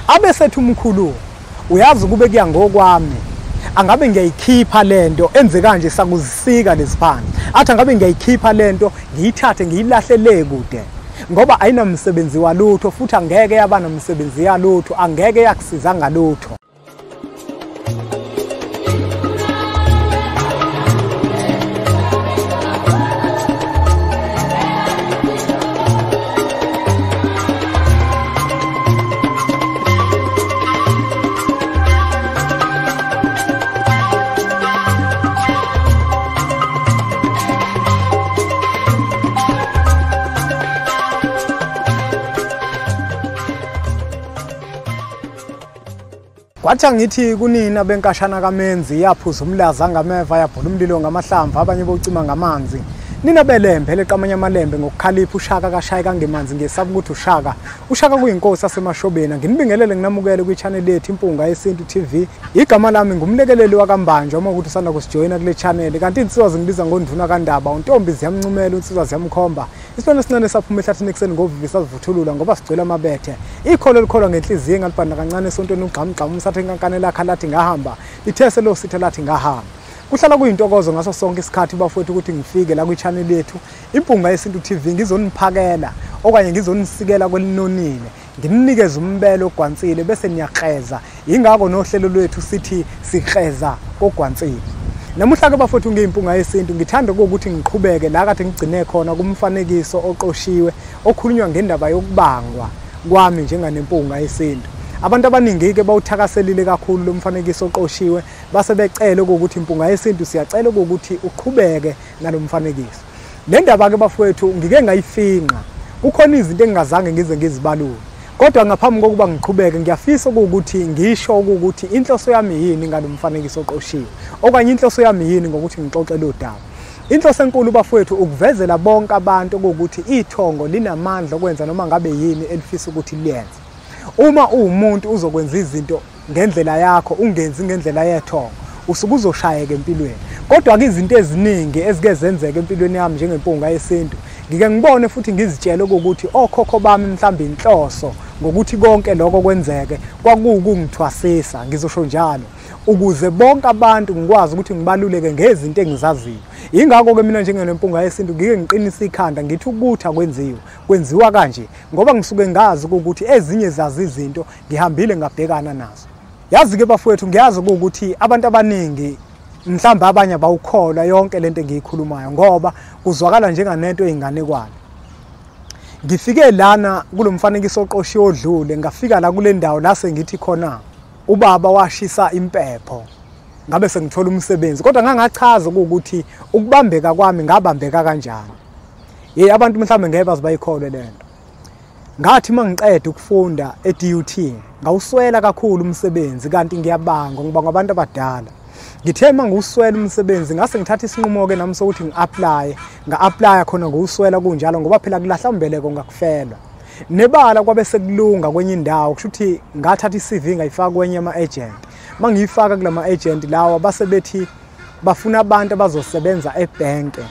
Abesethi umkhulu, uyazi kube kuya ngokwami, angabe ngiyayikhipha lento enze kanje sakuzisika leziphandle. Athi angabe ngiyayikhipha lento ngiyithathe ngiyilahle le kude, ngoba ayinamsebenzi walutho futhi angeke yaba nomsebenzi yalutho, angeke yakusiza ngalutho. Kwathi angithi kunina benkashana kaMenzi, yaphuza umlaza ngameva, yabhula umlilo ngamahlamvu, abanye bocima ngamanzi. Nina belembe leqamanye amalembe ngokukhalipha, uShaka kashaya kangemanzi, ngesaba ukuthi uShaka. UShaka kuyinkosi yasemashobeni. Nginibingelele nginamukele kwi-channel yethu Impunga Yesintu TV. Igama lami ngumlekeleli wakaMbanjwa uma ukuthi usanda kusijoyina kule channel. Kanti insizwa zingibiza ngonduna kaNdaba, untombi ziyamncumela, insizwa ziyamkhomba. Isibone esincane saphuma ehlathini ekuseni ngovivi sazivuthulula ngoba sigcwele amabethe. Ikholo elikholwa ngenhliziyo engalibhanda kancane esontweni ugqamgqama umsathe inkankane lakhe lathi ngahamba, lithese lo sithe lathi ngahamba. Kuhlala kuyintokozo ngaso sonke isikhathi bafowethu ukuthi ngifike la kwi-channel yethu Impunga Yesintu TV, ngizoniphakela okanye ngizonisikela kwelinonile, ngininikeze umbele ogwansile bese niyakreza. Ingakho nohlelo lwethu sithi sikreza kogwansile. Namuhla ke bafowethu ngeimpunga yesintu ngithanda ukuthi ngiqhubeke la kade ngigcine khona kumfanekiso oqoshiwe okhulunywa ngendaba yokubangwa kwami njenganempunga yesintu. Abantu abaningi ke bawuthakaselile kakhulu lo mfanekiso oqoshiwe, base becela ukuthi Impunga Yesintu siyacela ukuthi uqhubeke nalomfanekiso. Le ndaba ke bafowethu ngike ngayifinqa, kukhona izinto engingazange ngize ngizibalule. Kodwa ngaphambi kokuba ngiqhubeke ngiyafisa ukuthi ngisho ukuthi inhloso yami yini ngalomfanekiso oqoshiwe, okanye inhloso yami yini ngokuthi ngixoxe lo daba. Inhloso enkulu bafowethu ukuvezela bonke abantu ukuthi ithongo linamandla okwenza noma ngabe yini elifisa ukuthi liyenze. Uma uwumuntu uzokwenza izinto ngendlela yakho, ungenzi ngendlela yethongo, usuke uzoshayeka empilweni. Kodwa ke izinto eziningi ezike zenzeka empilweni yami njengempunga yesintu, ngike ngibone futhi ngizitshele ukuthi okhokho bami mhlawumbe inhloso ngokuthi konke lokho kwenzeke kwakuwukungithwasisa, ngizosho njalo, ukuze bonke abantu ngikwazi ukuthi ngibaluleke ngezinto engizaziyo. Ingakho ke mina njengenempunga yesintu ngike ngiqinise ikhanda ngithi ukuthi akwenziwe, kwenziwa kanje, ngoba ngisuke ngazi ukuthi ezinye zazi izinto ngihambile ngabhekana nazo. Yazi ke bafowethu, ngiyazi ukuthi abantu abaningi mhlawumbe abanye abawukholwa yonke lento engiyikhulumayo ngoba kuzwakala njenganento eyinganekwane. Ngifike lana kulomfanekiso oqoshiwe odlule, ngafika la kule ndawo la sengithi khona ubaba washisa impepho, ngabe sengithola umsebenzi. Kodwa ngangachaza ukuthi ukubambeka kwami ngabambeka kanjani. Hey, abantu mhlawumbe ngeke baze bayikholwe lento. Ngathi mangiqeda ukufunda e-DUT ngawuswela kakhulu umsebenzi, kanti ngiyabangwa ngibangwa abantu abadala. Ngithe mangiwuswela umsebenzi ngase ngithatha isinqumo ke nami sokuthi ngi-apply, nga-apply khona ngiwuswela kunjalo ngoba phela kulahla umbeleko ngakufelwa. Nebala kwabe sekulunga kwenye indawo, kusho ukuthi ngathatha i-CV ngayifaka kwenye ama-agent. Mangiyifaka kulama agent lawa base bethi bafuna abantu abazosebenza ebhenke.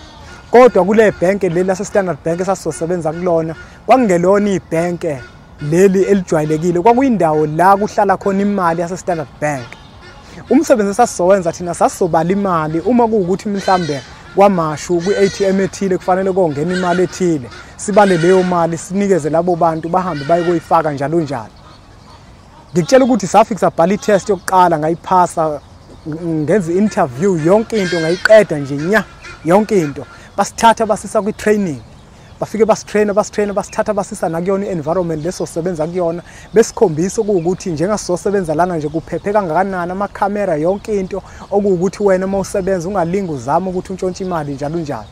Kodwa kule bhenke leli lase Standard Bank esasizosebenza kulona kwakungelona ibhenke leli elijwayelekile, kwakuyindawo la kuhlala khona imali yase Standard Bank. Umsebenzi esasizowenza thina sasizobala imali, uma kuwukuthi mhlambe kwaMashu kwi-ATM ethile kufanele kongena imali ethile, sibale leyo mali sinikeze labo bantu bahambe baye kuyifaka njalo njalo. Ngikutshela ukuthi safika sabhala i-test yokuqala ngayiphasa, ngenza i-interview yonke into ngayiqeda nje nya yonke into. Basithatha basisa kwi-training, bafike basitraina basithatha basisa nakuyona i-environment leso sebenza kuyona, besikhombisa ukuthi njengasizosebenza lana nje kuphephe kangakanani, amakhamera yonke into, okuwukuthi wena uma usebenza ungalingi uzame ukuthi untshontshe imali njalo njalo.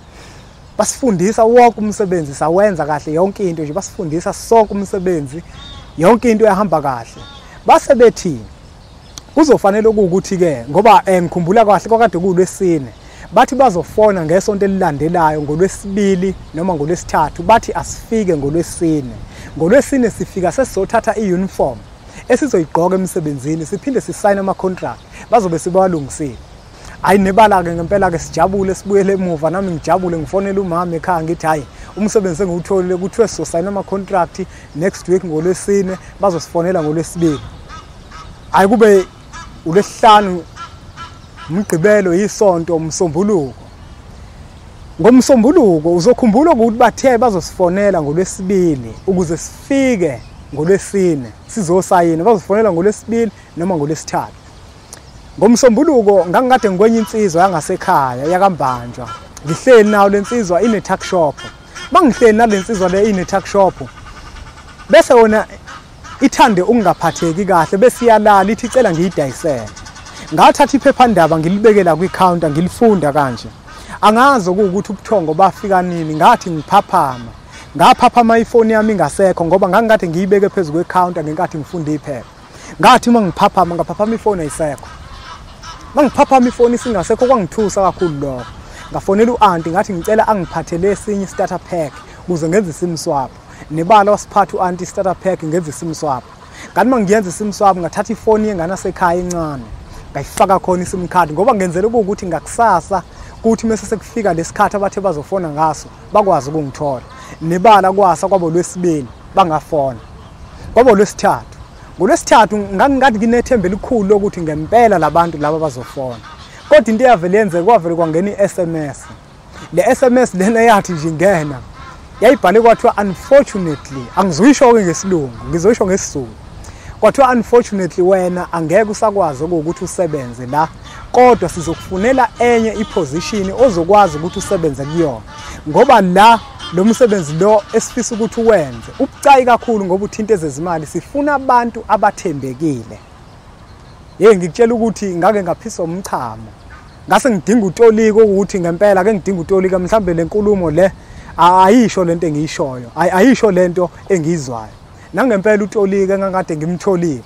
Basifundisa wonke umsebenzi, sawenza kahle yonke into nje, basifundisa sonke umsebenzi, yonke into yahamba kahle. Base bethi kuzofanele ukuthi ke ngoba ngikhumbula kahle kwakade kuLwesine, bathi bazofona ngesonto elilandelayo ngolwesibili noma ngolwesithathu, bathi asifike ngolwesine. Ngolwesine sifika sesizothatha i-uniform esizoyigqoka emsebenzini, siphinde sisayine ama-contract, bazobe sebawalungisile. Hayi nebala ke ngempela ke sijabule sibuyele emuva, nami ngijabule ngifonela umama ekhaya ngithi hayi Umsebenzi engiwutholile kuthiwe sizosayina ama-contract next week ngolwesine, bazosifonela ngolwesibili. Hayi kube ulwesihlanu, umgqibelo, isonto, umsombuluko. Ngomsombuluko uzokhumbula ukuthi bathe bazosifonela ngolwesibili ukuze sifike ngolwesine sizosayina, bazofonela ngolwesibili noma ngolwesithathu. Ngomsombuluko ngangikade ngikwenye insizwa yangasekhaya yakambanjwa, ngihleli nayo lensizwa ine tuck shop. Mangihleli nalensizwa le ine tuck shop, bese wona ithande ukungaphatheki kahle, bese iyalala ithi icela ngiyidayisele. Ngathatha iphephandaba ngilibekela kwi-counter ngilifunda kanje. Angazi ukuthi ubuthongo bafika nini, ngathi ngiphaphama. Ngaphaphama ifoni yami ingasekho ngoba ngangikade ngiyibeke phezu kwe-counter ngenkathi ngifunda iphepha. Ngathi uma ngiphaphama ngaphaphama ifoni ayisekho. Mangiphaphama ifoni isingasekho, kwangithusa kakhulu lokho. Ngafonela u-anti ngathi ngicela angiphathele esinye starter pack ukuze ngenze iSIM swap. Nebala wasiphatha u-anti starter pack ngenze iSIM swap. Kanti mangiyenza iSIM swap ngathatha ifoni yengane yasekhaya encane ngayifaka khona iSIM card, ngoba ngenzela ukuthi ngakusasa kuthi mase sekufika lesikhathi abathe bazofona ngaso bakwazi ukungithola. Nebala kwasa kwabo lwesibili bangafona, kwabo lwesithathu. Ngolwesithathu ngangikade nginethemba elikhulu lokuthi ngempela labantu laba bazofona, kodwa into eyavele yenzeka kwavele kwangena i-SMS. Le SMS lena yathi nje ingena yayibhale kwathiwa unfortunately, angizuyisho-ke ngesilungu ngizoyisho ngesiZulu, kwathiwa unfortunately wena angeke usakwazi ukuthi usebenze la, kodwa sizokufunela enye iposition ozokwazi ukuthi usebenze kuyona, ngoba la lo msebenzi lo esifisa ukuthi uwenze ubucayi kakhulu ngoba uthinta ezezimali, sifuna abantu abathembekile. Yey, ngikutshela ukuthi ngake ngaphisa umchamo, ngase ngidinga utoliko ukuthi ngempela ake ngidinga utolika, mhlambe le nkulumo le ayisho lento engiyishoyo, ayisho lento engiyizwayo. Nangempela utolika engangikade ngimtholile,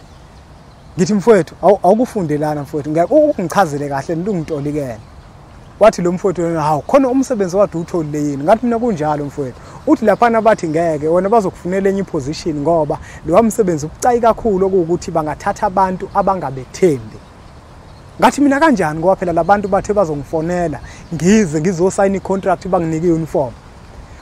ngithi mfowethu awukufundelana mfowethu, ngeke ungichazele kahle into ungitolikele. Wathi lo mfowethu wena hawu khona umsebenzi wade uwutholile yini? Ngathi mina kunjalo mfowethu. Uthi laphana bathi ngeke wena bazokufunela enye iposition ngoba lo msebenzi ubucayi kakhulu okuwukuthi bangathatha abantu abangabethembi. Ngathi mina kanjani ngoba phela labantu bathe bazongifonela ngize ngizosayina icontract banginike iuniform.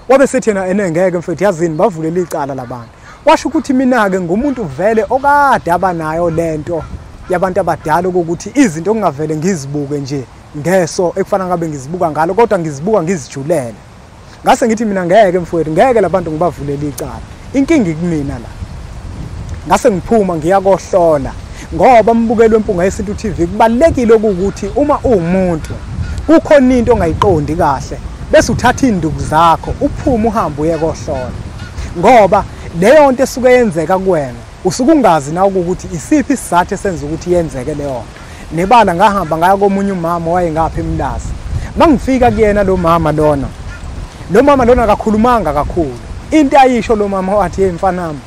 Wabe sethi yena ene ngeke mfowethu, yazini bavulela icala labantu. Washo ukuthi mina-ke ngumuntu vele okade abanayo lento yabantu abadala ukuthi izinto okungavele ngizibuke nje ngeso ekufana ngabe ngizibuka ngalo, kodwa ngizibuka ngizijulele. Ngase ngithi mina ngeke mfowethu, ngeke labantu ngibavulele icala, inkinga ikumina la. Ngase ngiphuma ngiya kohlola, ngoba mbukelo weMpunga Yesintu TV kubalekile ukuthi uma uwumuntu kukhona into ongayiqondi kahle bese uthatha induku zakho uphume uhambe uye kohlola, ngoba leyo nto esuke yenzeka kuwena usuke ungazi na ukuthi isiphi isizathu esenza ukuthi yenzeke leyo nto. Nebala ngahamba ngaya komunye umama wayengapha eMlazi. Mangifika kuyena lo mama lona, lo mama lona akakhulumanga kakhulu. Into ayisho lo mama wathi hey mfanami,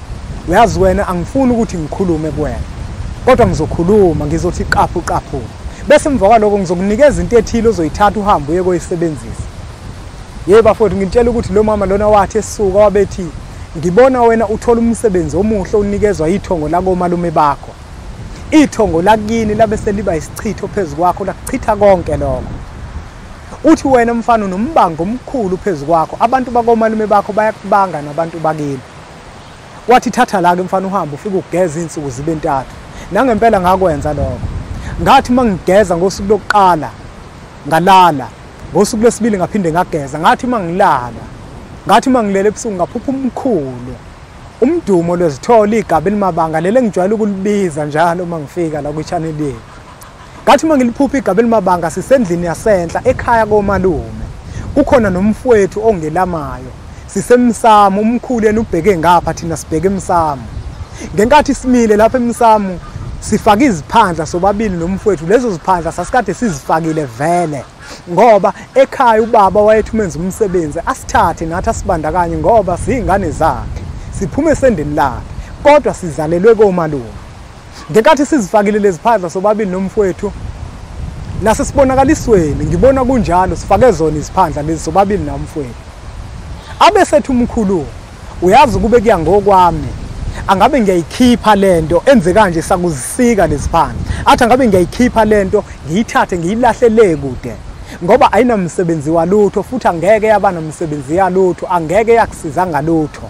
uyazi wena angifuni ukuthi ngikhulume kuwena, kodwa ngizokhuluma ngizothi qaphu qaphu, bese emva kwaloko ngizokunikeza into ethile ozoyithatha uhambe uye koyisebenzisa. Yebo bafowethu, ngitshela ukuthi lo mama lona wathi esuka wabethi ngibona wena uthola umsebenzi omuhle unikezwa ithongo lakomalume bakho, ithongo lakini labe seliba isichitho phezu kwakho, lakuchitha konke lokho. Uthi wena mfana unombango omkhulu phezu kwakho, abantu bakomalume bakho bayakubanga nabantu bakini. Wathi thatha la ke mfana uhambe ufike ugeze insuku zibe ntathu. Nangempela ngakwenza lokho. Ngathi mangigeza ngosuku lokuqala ngalala, ngosuku lwesibili ngaphinde ngageza. Ngathi mangilala, ngathi mangilele ebusuku ngaphupha umkhulu umdumo lwezithola igaba elimabanga lele engijwayele ukulibiza njalo uma ngifika la kwi-channel yethu. Ngathi mangiliphupha igaba elimabanga sisendlini yasenhla ekhaya komalume, kukhona nomfowethu ongelamayo, sisemsamo, umkhulu yena ubheke ngapha thina sibheke emsamo. Ngenkathi simile lapha emsamo sifake iziphandla sobabili nomfowethu, lezo ziphandla sasikade sizifakile vele ngoba ekhaya ubaba wayethu umenza umsebenzi asithathe nathi asibandakanye ngoba siyingane zakhe, siphume esendeni lakhe kodwa sizalelwe komalume. Ngenkathi sizifakile lezi phandla sobabili nomfowethu, nasesibonakalisweni ngibona kunjalo sifake zona iziphandla lezi sobabili nomfowethu. Abesethu umkhulu uyazi kube kuya ngokwami angabe ngiyayikhipha lento enze kanje sakuzisika leziphandla, athi angabe ngiyayikhipha lento ngiyithathe ngiyilahle le kude. ngoba ayinamsebenzi walutho futhi angeke yaba nomsebenzi yalutho, angeke yakusiza ngalutho.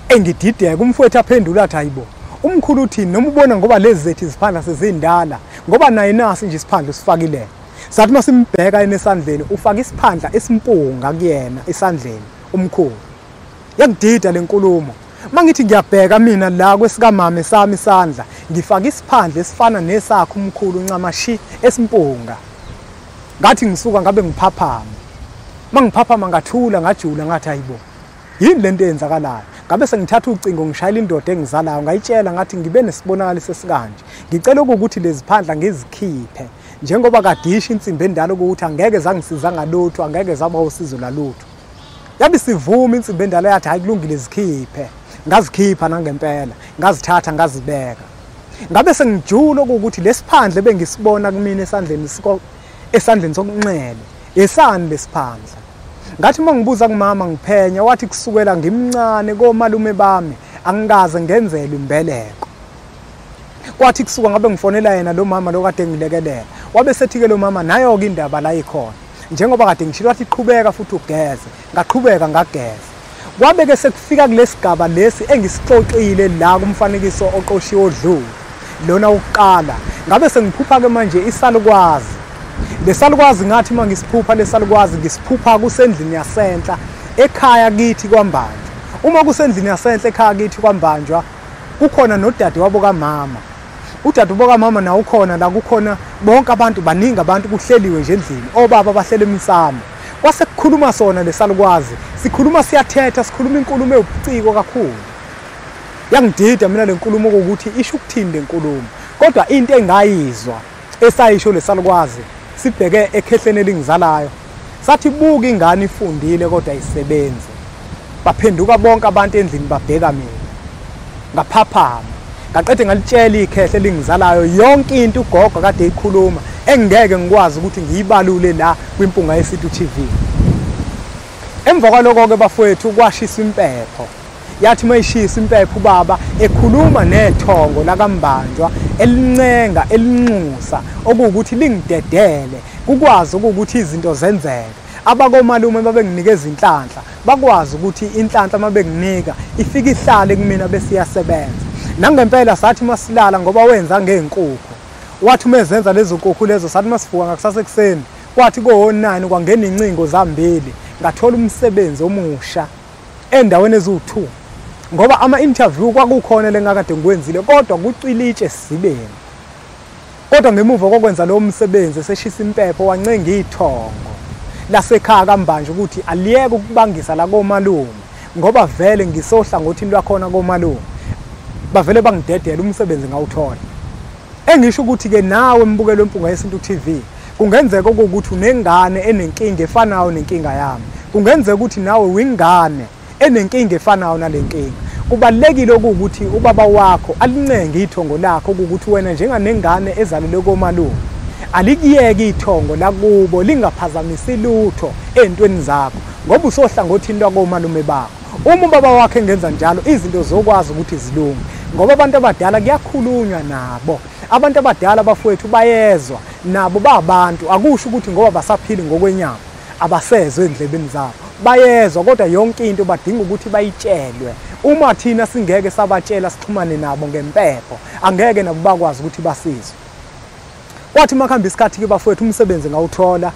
Engidideka umfowethu aphendula athi hayibo, umkhulu uthini noma ubona ngoba lezi zethu iziphandla sezindala, ngoba naye nasi nje isiphandla usifakile. Sathi masimbheka yena esandleni ufaka isiphandla esimpunga kuyena esandleni umkhulu. Yangidida lenkulumo. Mangithi ngiyabheka mina la kwesikamama sami isandla, ngifaka isiphandla esifana nesakhe umkhulu ncamashi esimpunga. Ngathi ngisuka ngabe ngiphaphama. Mangiphaphama ngathula ngajula ngathi hayibo, yini lento eyenzakalayo? Ngabe sengithatha ucingo ngishayela indoda engizalayo ngayitshela ngathi ngibe nesibonakaliso esikanje, ngicela ukuthi lezi phandla ngizikhiphe njengoba kadisha insimbi endala ukuthi angeke zangisiza ngalutho, angeke zaba usizo lalutho. Yabe sivuma insimbi endala yathi hayi kulungile zikhiphe. Ngazikhipha nangempela, ngazithatha ngazibeka. Ngabe sengijula ukuthi lesiphandle bengisibona kumina esandleni esandleni sokunxele, esani lesiphandla. Ngathi uma ngibuza kumama ngiphenya wathi kusukela ngimncane komalume bami angikaze ngenzelwe imbeleko. Kwathi kusuka ngabe ngifonela yena lo mama lo kade ngilekelela, wabe sethi ke lo mama nayo ke indaba la ikhona, njengoba kade ngishilo wathi qhubeka futhi ugeze. Ngaqhubeka ngageza. Kwabe ke sekufika kulesigaba lesi engisixoxile la kumfanekiso oqoshiwe odlule lona uqala, ngabe sengiphupha ke manje isalukwazi. Lesalukwazi ngathi uma ngisiphupha lesalukwazi ngisiphupha kusendlini yasenhla ekhaya kithi kwaMbanjwa. Uma kusendlini yasenhla ekhaya kithi kwaMbanjwa kukhona nodade wabo kamama. Udade wabo kamama nawo ukhona la, kukhona bonke abantu, baningi abantu, kuhleliwe nje endlini, obaba bahlele emsamo. Kwase kukhuluma sona lesalukwazi, sikhuluma siyathetha, sikhuluma inkulumo ewubuciko kakhulu. Yangidida mina lenkulumo ukuthi isho ukuthini lenkulumo, kodwa into engayizwa esayisho lesalukwazi sibheke ekhehleni elingizalayo, sathi buka ingane ifundile kodwa ayisebenzi. Baphenduka bonke abantu endlini babheka mina. Ngaphaphama ngaqede ngalitshela ikhehle elingizalayo yonke into ugogo kade eyikhuluma engeke ngikwazi ukuthi ngiyibalule la kwiMpunga Yesintu TV. Emva kwaloko ke bafowethu kwashisa impepho. Yathi mayishisa impepho ubaba ekhuluma nethongo lakaMbanjwa elincenga elinxusa okuwukuthi lingidedele kukwazi ukuthi izinto zenzeke. Abakomalume babenginikeza inhlanhla, bakwazi ukuthi inhlanhla mabenginika ifike ihlale kumina bese iyasebenza. Nangempela sathi masilala ngoba wenza ngezinkukhu, wathi uma ezenza lezo nkukhu lezo sathi masivuka ngakusasa ekuseni kwathi ko-9 kwangena incingo zambili, ngathola umsebenzi omusha endaweni eziwu-2 ngoba ama-interview kwakukhona lengakade ngikwenzile kodwa kucwilitshe esizibeni. Kodwa ngemuva kokwenza lowo msebenzi eseshisa impepho wancenga ithongo lasekhaya kaMbanjwa ukuthi aliyeke ukubangisa la komalume ngoba vele ngisohlangothini lwakhona komalume, bavele bangidedela umsebenzi ngawuthola. Engisho ukuthi ke nawe mbukelo weMpunga Yesintu TV kungenzeka ukuthi unengane enenkinga efanayo nenkinga yami, kungenzeka ukuthi nawe wingane enenkinga efanayo nalenkinga. Kubalekile ukuthi ubaba wakho alincenge ithongo lakho ukuthi wena njenganengane ezalelwe komalume alikuyeke ithongo lakubo lingaphazamisi lutho entweni zakho ngoba usohlangothini lwakomalume bakho. Uma ubaba wakhe engenza njalo izinto zokwazi ukuthi zilunge, ngoba abantu abadala kuyakhulunywa nabo. Abantu abadala bafowethu bayezwa nabo, babantu, akusho ukuthi ngoba basaphili ngokwenyama abasezwe endlebeni zabo, bayezwa kodwa yonke into badinga ukuthi bayitshelwe. Uma thina singeke sabatshela sixhumane nabo ngempepho, angeke nabo bakwazi ukuthi basizwe. Kwathi makuhamba isikhathi ke bafowethu umsebenzi ngawuthola,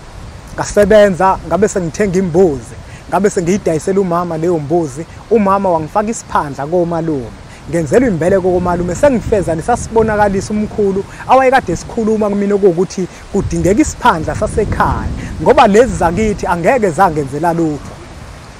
ngasebenza, ngabe sengithenga imbuzi, ngabe sengiyidayisela umama leyo mbuzi. Umama wangifaka isiphandla komalume, ngenzelwa imbeleko komalume, sengifeza lesasibonakalisa umkhulu awayekade esikhuluma kumina ukuthi kudingeka isiphandla sasekhaya ngoba lezi zakithi angeke zangenzela lutho.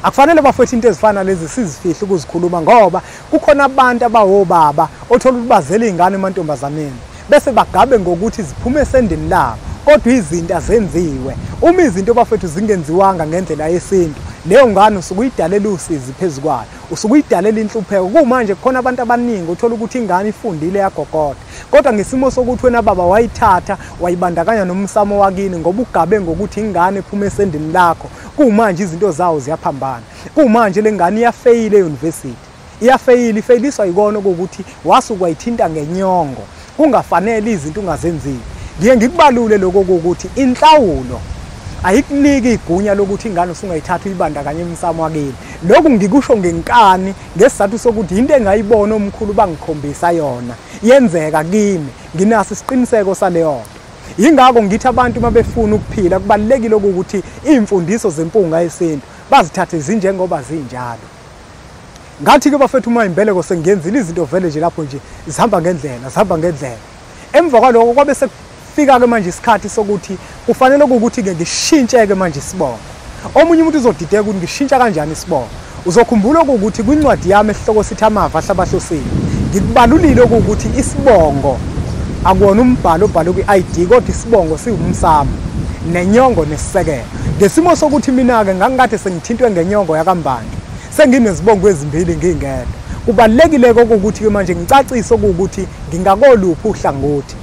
Akufanele bafowethu into ezifana lezi sizifihle ukuzikhuluma ngoba kukhona abantu abawobaba othola ukuthi bazele izingane emantombazaneni bese bagabe ngokuthi ziphume esendeni labo, kodwa izinto azenziwe. Uma izinto bafowethu zingenziwanga ngendlela yesintu, leyo ngane usuke uyidalela usizi phezu kwayo, usuke uyidalela inhlupheko. Kumanje kukhona abantu abaningi uthola ukuthi ingane ifundile yagogoda, kodwa ngesimo sokuthi wena baba wayithatha wayibandakanya nomsamo wakini ngoba ugabe ngokuthi ingane iphume esendeni lakho, kumanje izinto zawo ziyaphambana. Kumanje le ngane iyafeyile e-university, iyafeyile, ifeyiliswa yikona ukuthi wasuka wayithinta ngenyongo kungafanele izinto ungazenzile. Ngiye ngikubalule lokho ukuthi inhlawulo ayikuniki igunya lokuthi ingane usungayithatha uyibandakanye emsamo wakini. Lokhu ngikusho ngenkani ngesizathu sokuthi into engayibona omkhulu bangikhombisa yona yenzeka kimi, nginaso isiqiniseko saleyo nto. Yingakho ngithi abantu uma befuna ukuphila kubalulekile ukuthi iy'mfundiso zempunga yesintu bazithathe zinjengoba zinjalo. Ngathi-ke bafethu uma imbeleko sengiyenzile izinto vele nje lapho nje zihamba ngendlela, zihamba ngendlela. Emva kwaloko kwabe sekufika-ke manje isikhathi sokuthi kufanele ukuthi-ke ngishintshe-ke manje isibongo. Omunye umuntu uzodideka ukuthi ngishintsha kanjani isibongo. Uzokhumbula ukuthi kwincwadi yami esihloko sithi Amava Ahlabahlosile ngikubalulile ukuthi isibongo akuwona umbhalo obhalwe kwi-ID, kodwa isibongo siwumsamo nenyongo nesisekelo. Ngesimo sokuthi mina-ke ngangikade sengithintwe ngenyongo yakaMbantu, senginezibongo ezimbili ngingedwa. Kubalulekile ukuthi-ke manje ngicacise ukuthi ngingakoluphi uhlangothi.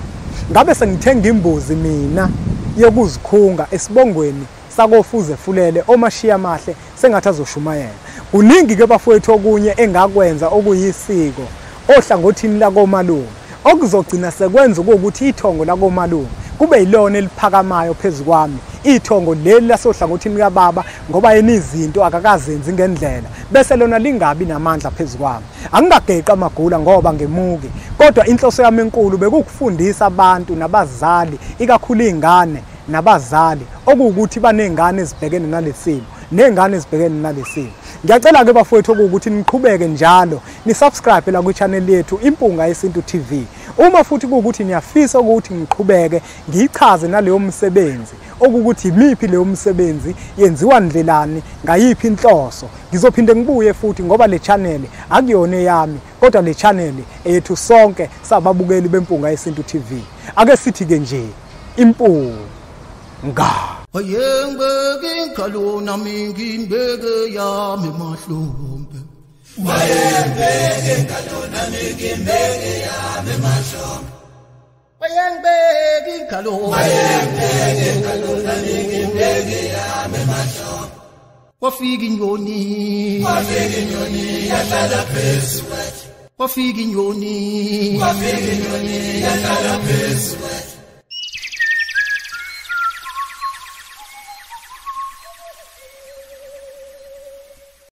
Ngabe sengithenga imbuzi mina yokuzikhunga esibongweni sakoFuze Fulele omashiya amahle sengathi azoshumayela. Kuningi-ke bafowethu okunye engakwenza okuyisiko ohlangothini lakomalume okuzogcina sekwenza ukuthi ithongo lakomalume kube yilona eliphakamayo phezu kwami, ithongo leli lasohlangothini kababa, ngoba yena izinto akakazenzi ngendlela, bese lona lingabi namandla phezu kwami. Angingageqi amagula ngoba ngemuki, kodwa inhloso yami enkulu bekukufundisa abantu nabazali, ikakhulu iy'ngane nabazali okuwukuthi baney'ngane ezibhekene nalesimo ney'ngane ezibhekene nalesimo. Ngiyacela-ke bafowethu okuwukuthi niqhubeke njalo ni-subscribe la kwi-channel yethu Impunga Yesintu TV. Uma futhi kuwukuthi niyafisa ukuthi ngiqhubeke ngiyichaze naleyo msebenzi, okuwukuthi imiphi leyo msebenzi, yenziwa ndlelani, ngayiphi inhloso, ngizophinde ngibuye futhi, ngoba le channel akuyona eyami, kodwa le channel eyethu sonke sababukeli beMpunga Yesintu TV. Ake sithi-ke nje impunga. Wayengibeke ingalo nami ngimbeke yami emahlombe. Wayengibeke ingalo nami ngimbeke yami emahlombe. Wayengibeke ingalo, wayengibeke ingalo nami ngimbeke yami emahlombe. Wafika inyoni, wafika inyoni yahlala phezu kwethu. Wafika inyoni, wafika inyoni yahlala phezu kwethu.